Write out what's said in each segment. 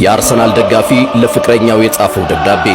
የአርሰናል ደጋፊ ለፍቅረኛው የጻፈው ደብዳቤ።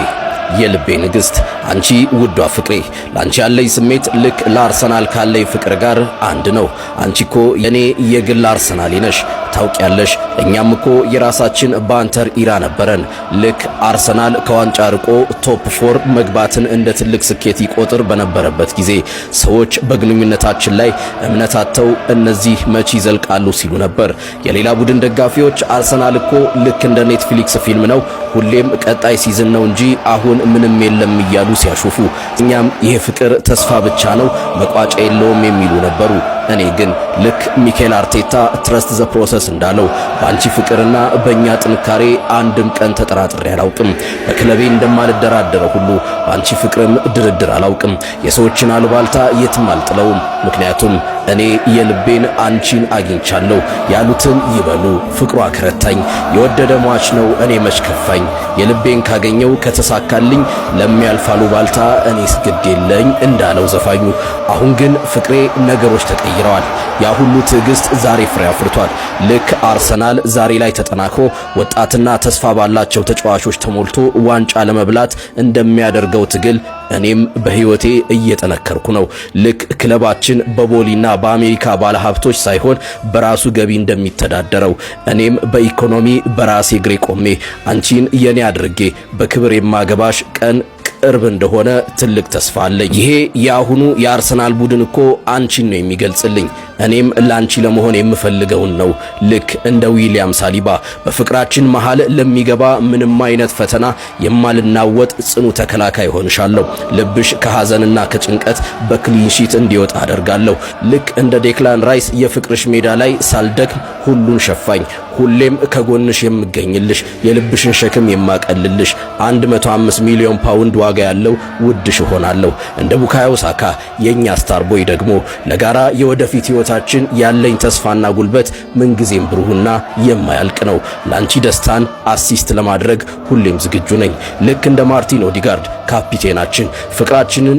የልቤ ንግሥት፣ አንቺ ውዷ ፍቅሬ፣ ለአንቺ ያለኝ ስሜት ልክ ለአርሰናል ካለኝ ፍቅር ጋር አንድ ነው። አንቺ እኮ የኔ የግል አርሰናሌ ነሽ። ታውቂያለሽ፣ እኛም እኮ የራሳችን banter era ነበረን። ልክ አርሰናል ከዋንጫ ርቆ top four መግባትን እንደ ትልቅ ስኬት ይቆጥር በነበረበት ጊዜ ሰዎች በግንኙነታችን ላይ እምነት አጥተው እነዚህ መቼ ይዘልቃሉ ሲሉ ነበር። የሌላ ቡድን ደጋፊዎች አርሰናል እኮ ልክ እንደ Netflix ፊልም ነው፣ ሁሌም ቀጣይ season ነው እንጂ አሁን ምንም የለም እያሉ ሲያሾፉ፣ እኛም ይሄ ፍቅር ተስፋ ብቻ ነው፣ መቋጫ የለውም የሚሉ ነበሩ። እኔ ግን ልክ ሚኬል አርቴታ "Trust the process" እንዳለው በአንቺ ፍቅርና በእኛ ጥንካሬ አንድም ቀን ተጠራጥሬ አላውቅም። በክለቤ እንደማልደራደረው ሁሉ በአንቺ ፍቅርም ድርድር አላውቅም። የሰዎችን አሉባልታ የትም አልጥለውም። ምክንያቱም እኔ የልቤን አንቺን አግኝቻለሁ። ያሉትን ይበሉ፣ ፍቅሯ ከረታኝ። የወደደ ሟች ነው፣ እኔ መች ከፋኝ። የልቤን ካገኘው ከተሳካልኝ ለሚያልፍ አሉባልታ እኔስ ግድ የለኝ እንዳለው ዘፋኙ። አሁን ግን ፍቅሬ ነገሮች ተቀይረዋል። ያ ሁሉ ትዕግስት ዛሬ ፍሬ አፍርቷል። ልክ አርሰናል ዛሬ ላይ ተጠናክሮ ወጣትና ተስፋ ባላቸው ተጫዋቾች ተሞልቶ ዋንጫ ለመብላት እንደሚያደርገው ትግል እኔም በሕይወቴ እየጠነከርኩ ነው። ልክ ክለባችን በቦሊና በአሜሪካ ባለሀብቶች ሳይሆን በራሱ ገቢ እንደሚተዳደረው እኔም በኢኮኖሚ በራሴ እግሬ ቆሜ አንቺን የኔ አድርጌ በክብር የማገባሽ ቀን ቅርብ እንደሆነ ትልቅ ተስፋ አለኝ። ይሄ የአሁኑ የአርሰናል ቡድን እኮ አንቺን ነው የሚገልጽልኝ። እኔም ላንቺ ለመሆን የምፈልገውን ነው። ልክ እንደ ዊሊያም ሳሊባ በፍቅራችን መሃል ለሚገባ ምንም አይነት ፈተና የማልናወጥ ጽኑ ተከላካይ ሆንሻለሁ። ልብሽ ከሐዘንና ከጭንቀት በ clean sheet እንዲወጣ አደርጋለሁ። ልክ እንደ ዴክላን ራይስ የፍቅርሽ ሜዳ ላይ ሳልደክም ሁሉን ሸፋኝ፣ ሁሌም ከጎንሽ የምገኝልሽ፣ የልብሽን ሸክም የማቀልልሽ፣ 105 ሚሊዮን ፓውንድ ዋጋ ያለው ውድሽ እሆናለሁ። እንደ ቡካዮ ሳካ የኛ star boy ደግሞ ለጋራ የወደፊት ህይወታችን ያለኝ ተስፋና ጉልበት ምንጊዜም ብሩህና የማያልቅ ነው። ላንቺ ደስታን assist ለማድረግ ሁሌም ዝግጁ ነኝ። ልክ እንደ ማርቲን ኦዲጋርድ ካፒቴናችን ፍቅራችንን